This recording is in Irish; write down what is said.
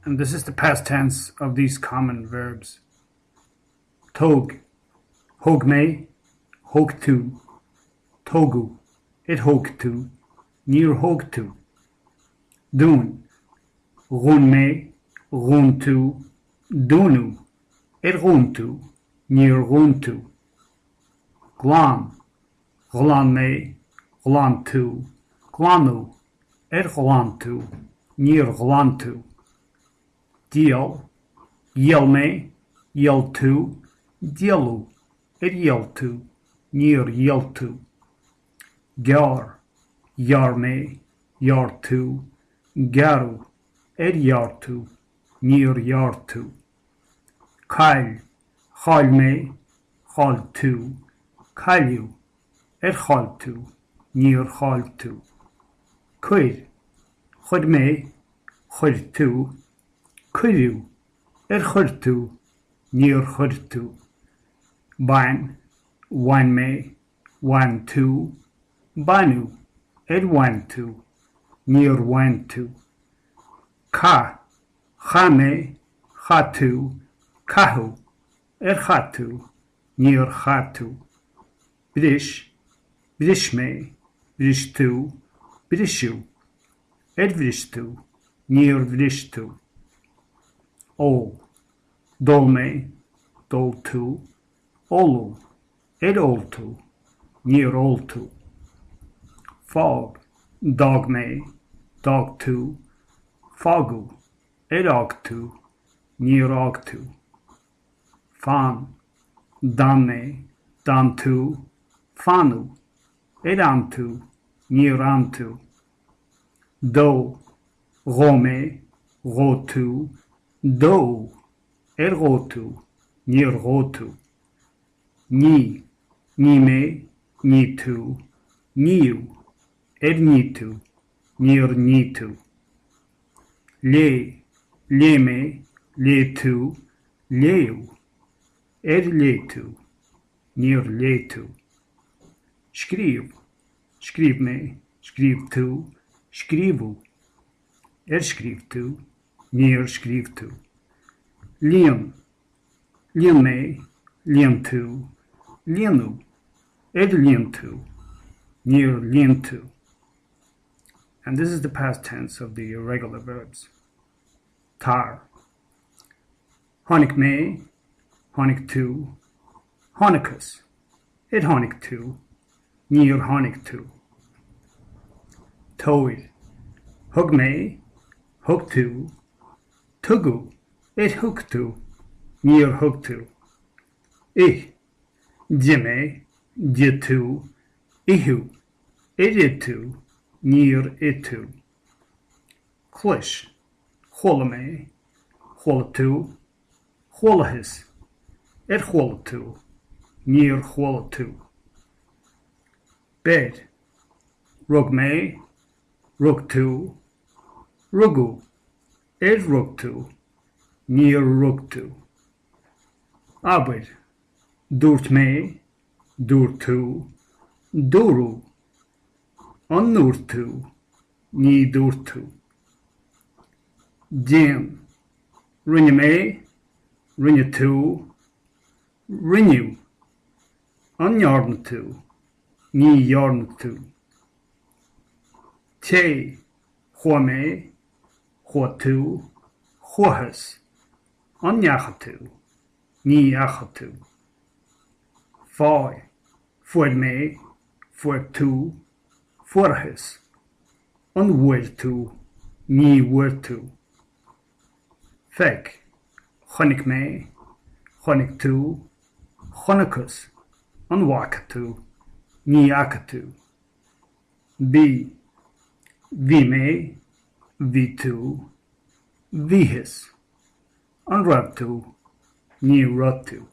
And this is the past tense of these common verbs. Tóg, thóg mé, thóg tú, tógadh, ar thóg tú, níor thóg tú. Dún, dhún mé, dhún tú, dúnadh, ar dhún tú, níor dhún tú. Glan, ghlan mé, ghlan tú, glanadh, ar ghlan tú, níor ghlan tú. Díol, dhíol mé, dhíol tú, díoladh, ar dhíol tú, níor dhíol tú. Gearr, ghearr mé, ghearr tú, gearradh, ar ghearr tú, níor ghearr tú. Caill, chaill mé, chaill tú, cailleadh, ar chaill tú, níor chaill tú. Cuir, chuir mé, chuir tú, cuireadh, ar chuir tú, níor chuir tú. Bain, bhain mé, bhain tú, baineadh, ar bhain tú, níor bhain tú. Caith, chaith mé, chaith tú, caitheadh, ar chaith tú, níor chaith tú. Bris, bhris mé, bhris tú, briseadh, ar bhris tú, níor bhris tú. Ól, d'ól mé, d'ól tú, óladh, ar ól tú, níor ól tú. Fág, d'fhág mé, d'fhág tú, fágadh, ar fhág tú, níor fhág tú. Fan, d'fhan mé, d'fhan tú, fanadh, ar fhan tú, níor fhan tú. Dó, dhóigh mé, dhóigh tú, dódh, ar dhóigh tú, níor dhóigh tú. Nigh, nigh mé, nigh tú, níodh, ar nigh tú, níor nigh tú. Léigh, léigh mé, léigh tú, léadh, ar léigh tú, níor léigh tú. Scríobh, scríobh mé, scríobh tú, scríobhadh, ar scríobh tú, níor scríobh tú. Líon, líon mé, líon tú, líonadh, ar líon tú, níor líon tú. And this is the past tense of the irregular verbs. Tar. Tháinig mé, tháinig tú, thángthas, ar tháinig tú, níor tháinig tú. Tabhair. Thug mé, thug tú, tugadh, ar thug tú, níor thug tú. Ith. D'ith mé, d'ith tú, itheadh, ar ith tú, níor ith tú. Clois. Chuala mé, chuala tú, chualathas, ar chuala tú, níor chuala tú. Beir. Rug mé, rug tú, rugadh, ar rug tú, níor rug tú. Abair. Dúirt mé, dúirt tú, dúradh, an ndúirt tú, ní dúirt tú. Déan. Rinne mé, rinne tú, rinneadh, an ndearna tú, ní dhearna tú. Téigh, chuaigh mé, chuaigh tú, chuathas, an ndeachaigh tú, ní dheachaigh tú. Faigh, fuair mé, fuair tú, fuarthas, an bhfuair tú, ní bhfuair tú. Feic, chonaic mé, chonaic tú, chonacthas, an bhfaca tú, ní fhaca tú. Bí, bhí mé, bhí tú, bhíothas, an raibh tú, ní raibh tú.